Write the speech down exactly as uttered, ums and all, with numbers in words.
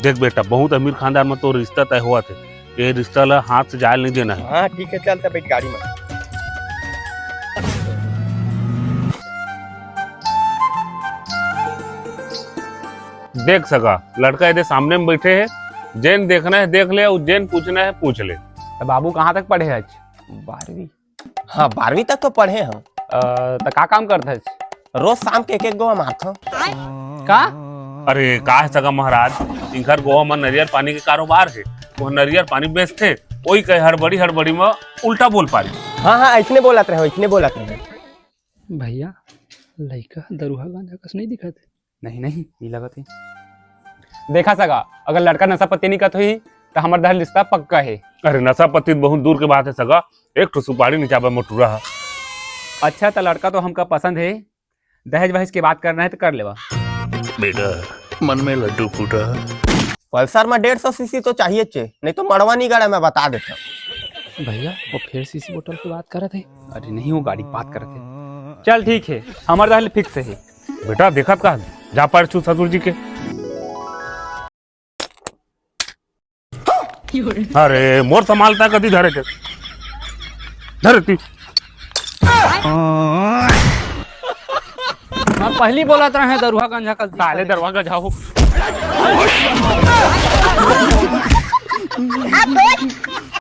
देख बेटा, बहुत अमीर खानदान में तो रिश्ता तय होवत हे। ये रिश्ता ला हाथ से जाए नहीं देना है। हाँ, ठीक है, चल त बैठ गाड़ी में। देख सगा, लड़का एदे सामने में बैठे हे, जेन देखना है देख ले, और जेन पूछना है पूछ ले। त बाबू कहाँ तक पढ़े हच? बारहवीं। हाँ, बारहवीं तक तो पढ़े हँव। अ, त का काम करत हच? रोज शाम के एक एक गोवा मारथँव। का? अरे का है सगा महाराज, इनकर गोवा में नरियर पानी के कारोबार है, वो नरियर पानी बेचथे, वही कहे हड़बड़ी हड़बड़ी में उल्टा बोल पारी। हाँ हाँ, ऐसने बोलत रहे, ऐसने बोलत रहे। भैया, लइका दरुहा गांजा कस नहीं दिखत हे। नहीं नहीं, ई लगत हे। देखा सगा, अगर लड़का नशा पत्ती नहीं करत होही त हमर दहल रिश्ता पक्का हे। अरे नशा पत्ती त बहुत दूर के बात है सगा, एक ठो सुपारी नहीं चाबे मोटूरा हा। अच्छा, त लड़का तो हमका पसंद हे, दहेज वहेज के बात करना है त कर लेवा। बेटा, मन में लड्डू फूटा। पल्सर में डेढ़ सौ सीसी तो चाहिए चे, नहीं तो मड़वा नहीं गड़ा, मैं बता देता हूँ। भैया, वो फिर सीसी बोतल की बात करत हे। अरे नहीं, वो गाड़ी की बात करत हे। चल ठीक है, हमर दहल फिक्स है। बेटा देखत का, जा पार छू ससुर जी के। अरे मोर संभालता कदी धरे के। धरे ती। मैं पहली बोलत रहे दरुहा गंजा का साले दरुहा गंजा हो।